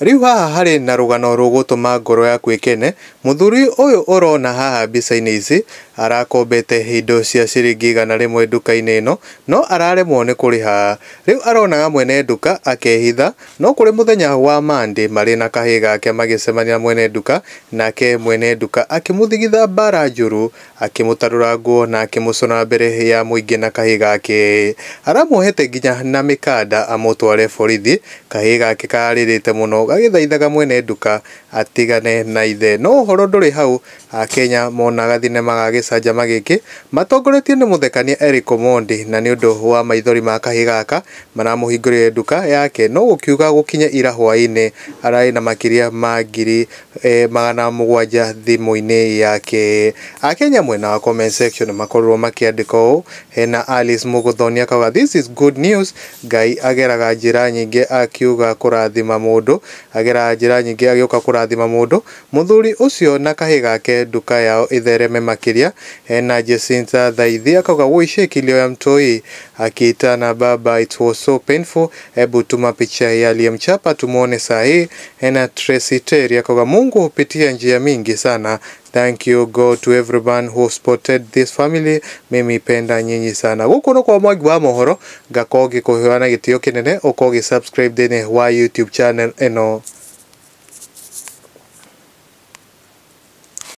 Rĩu haha harĩ na rũgano rũgũtũma ngoro yaku ĩkene. Mũthuri ũyũ ũrona haha mbica-inĩ ici arakombete indo cia ciringi 100 nduka-inĩ ĩno no araremwo nĩ kũrĩha. Rĩu aronaga mwene nduka akehitha, no kũrĩ mũthenya wa Monday marĩ na kahĩĩ gake magĩcemania na mwene nduka, nake mwene nduka akĩmũthigitha mbara njũru, akĩmũtarũra nguo na akĩmũcũna mbere ya mũingĩ na kahĩĩ gake. Aramuohete nginya na mĩkanda amũtware borithi. Kahĩĩ gake karĩrĩte mũno gagĩthaithaga mwene nduka atigane na ithe. No ũhoro ndũrĩ hau. Akenya monaga thinema ga gĩcanjama gĩkĩ matongoretio nĩ mũthekania Eric Omondi, na nĩ ũndũ wa maithori ma kahĩĩ gaka maramũhingũrĩire nduka yake, no gũkiuga gũkinya ira hwaĩ-inĩ ararĩ na makĩria ma 700,000 thimũ-inĩ yake. Akenya mwena wa comment section makorirwo makĩandĩka ũũ. Hena Alice Mũgũthoni akauga this is good news, Ngai ageraga njĩra nyingĩ akiuga kũrathima mũndũ, ageraga njĩra nyingĩ agĩũka kũrathima mũndũ. Mũthuri ũcio na kahĩĩ gake nduka yao ĩthereme makĩria. Hena Jacinta Thaithi akauga woi kilio ya mtoi akiitana baba, it was so painful, hebu tuma picha ya aliyemchapa tumuone sahi. Hena Tracy Terry akauga Mungu hupitia njia mingi sana, thank you God to everyone who supported this family, mimi penda nyinyi sana. Gũkũ nĩ kwa Mwangi wa mohoro, ngakorwo ngĩkũheana gĩtĩo kĩnene ũkorwo ũgĩ subscribe thĩinĩ wa YouTube channel ĩno.